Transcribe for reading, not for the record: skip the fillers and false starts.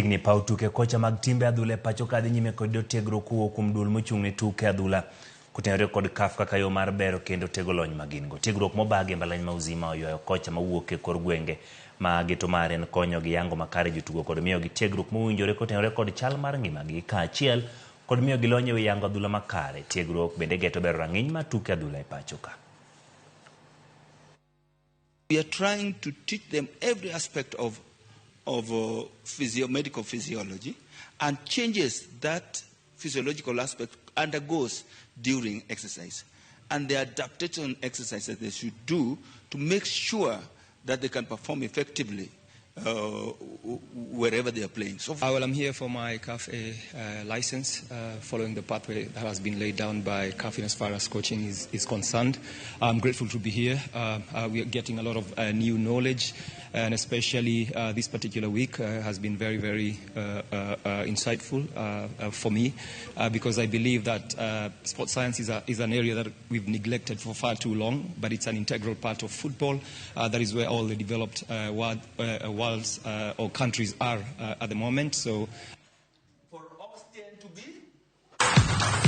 Machiegni paw tuke kocha mag timbe adhula e pacho ka dhi nyime kod yudo tiegruok kowuok kuom duol mochung' ne tuke adhula kotenore kod CAF kaka yo mar bero kendo tego lony ma gin go. Tiegruok mobagi e mbalariany ma Uzima oywayo kocha mawuok e kor gwenge ma geto mare en konyo gi yango makare jotugo kod miyogi tiegruok mowinjore kotenore kod chal mar ngimagi kaachiel kod miyogi lony e wi yango adhula makare. Tiegruok bende geto bero rang'iny mar tuke adhula e pacho ka. We are trying to teach them every aspect of medical physiology and changes that physiological aspect undergoes during exercise, and the adaptation exercises they should do to make sure that they can perform effectively wherever they are playing. So, Well, I'm here for my CAF A license, following the pathway that has been laid down by CAF in as far as coaching is concerned. I'm grateful to be here. We are getting a lot of new knowledge, and especially this particular week has been very, very insightful for me, because I believe that sports science is an area that we've neglected for far too long, but it's an integral part of football. That is where all the developed worlds or countries are at the moment. So for oxygen to be